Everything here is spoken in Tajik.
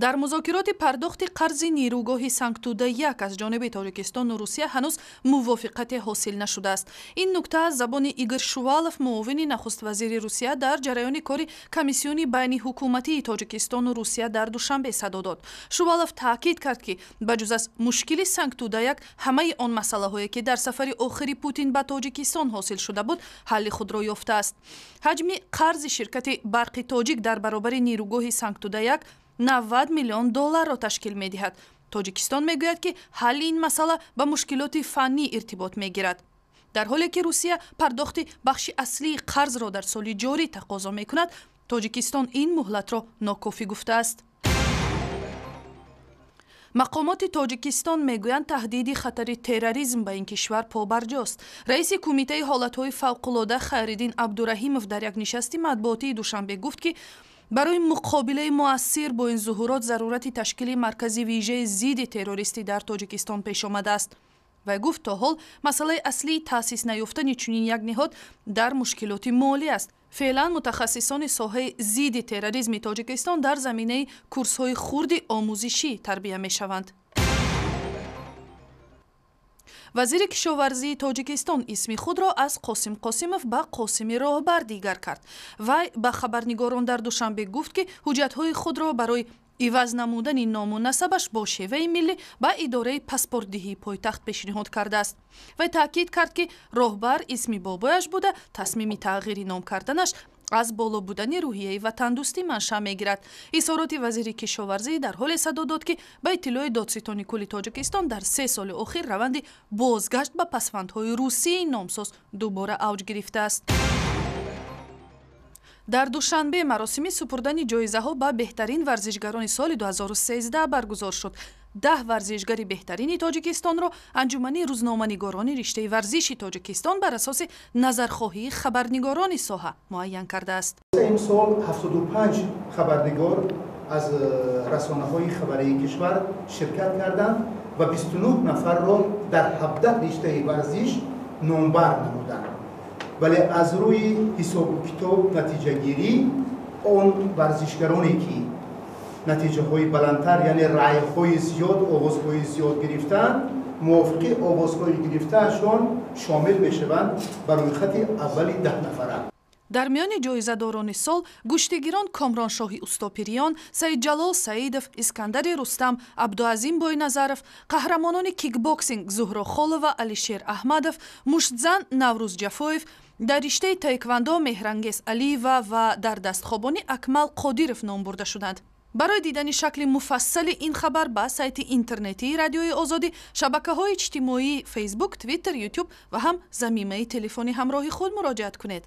Дар музокироти пардохти қарзи нерӯгоҳи Сангтуда 1 аз ҷониби Тоҷикистону Русия ҳанӯз мувофиқате ҳосил нашудааст. Ин нукта аз забони Игор Шувалов, муовини нахуствазири Русия, дар ҷараёни кори комиссиони байниҳукуматии Тоҷикистону Русия дар Душанбе садо дод. Шувалов таъкид кард, ки ба ҷуз аз мушкили Сангтуда 1 ҳамаи он масъалаҳое, ки дар сафари охири Путин ба Тоҷикистон ҳосил шуда буд, ҳалли худро ёфтааст. Ҳаҷми қарзи ширкати Барқи Тоҷик дар баробари нерӯгоҳи Сангтуда 1 90 миллион долларро ташкил медиҳад. Тоҷикистон мегӯяд, ки ҳалли ин масъала ба мушкилоти фаннӣ иртибот мегирад. Дар ҳоле ки Русия пардохти бахши аслии қарзро дар соли ҷорӣ тақозо мекунад, Тоҷикистон ин муҳлатро нокофӣ гуфтааст. Мақомоти Тоҷикистон мегӯянд, таҳдиди хатари терроризм ба ин кишвар побарҷост. Раиси Кумитаи ҳолатҳои фавқулода Хайриддин Абдураҳимов дар як нишасти матбуотии Душанбе гуфт, ки барои муқобилаи муассир бо ин зуҳурот зарурати ташкили маркази вижаи зидди террористӣ дар Тоҷикистон пеш омадааст. Вай гуфт, то ҳол масъалаи аслии таъсис наёфтани чунин як ниҳод дар мушкилоти молӣ аст. Феълан мутахассисони соҳаи зидди терроризми Тоҷикистон дар заминаи курсҳои хурди омӯзишӣ тарбия мешаванд. Вазири кишоварзии Тоҷикистон исми худро аз Қосим Қосимов ба Қосими Роҳбар дигар кард. Вай ба хабарнигорон дар Душанбе гуфт, ки ҳуҷҷатҳои худро барои иваз намудани ному насабаш бо шеваи миллӣ ба идораи паспортдиҳии пойтахт пешниҳод кардааст. Вай таъкид кард, ки Роҳбар исми бобояш буда, тасмими тағйири ном карданаш аз боло будани рӯҳияи ватандӯстӣ маншаъ мегирад. Изҳороти вазири кишоварзӣ дар ҳоле садо дод, ки ба иттилои Додситони кулли Тоҷикистон дар 3 соли охир раванди бозгашт ба пасвандҳои русии номсоз дубора авҷ гирифтааст. Дар Душанбе маросими супурдани ҷоизаҳо ба беҳтарин варзишгарони соли 2013 баргузор шуд. 10 варзишгари беҳтарини Тоҷикистонро Анҷумани рӯзноманигорони риштаи варзиши Тоҷикистон бар асоси назархоҳии хабарнигорони соҳа муайян кардааст. Имсол 75 хабарнигор аз расонаҳои хабарии кишвар ширкат карданд ва 29 нафарро дар 17 риштаи варзиш номбар намуданд. Вале аз рӯи ҳисобу китоб натиҷагирӣ он варзишгароне, ки натиҷаҳои баландтар, яъне раъйҳои зиёд, овозҳои зиёд гирифтаанд, мувофиқи овозҳои гирифтаашон шомил мешаванд ба рӯйхати аввали 10 нафара. Дар миёни ҷоизадорони сол гӯштигирон Комроншоҳи Устопириён, Саидҷалол Саидов, Искандари Рустам, Абдуазим Бойназаров, қаҳрамонони кикбоксинг Зуҳро Холова, Алишер Аҳмадов, муштзан Наврӯз Ҷафоев, дар риштаи таеквандо Меҳрангез Алиева ва дар дастхобонӣ Акмал Қодиров ном бурда шуданд. Барои дидани шакли муфассали ин хабар ба сайти интернетии Радиои Озодӣ, шабакаҳои иҷтимоии Фейсбук, Твиттер, Ютуб ва ҳам замимаи телефони ҳамроҳи худ муроҷиат кунед.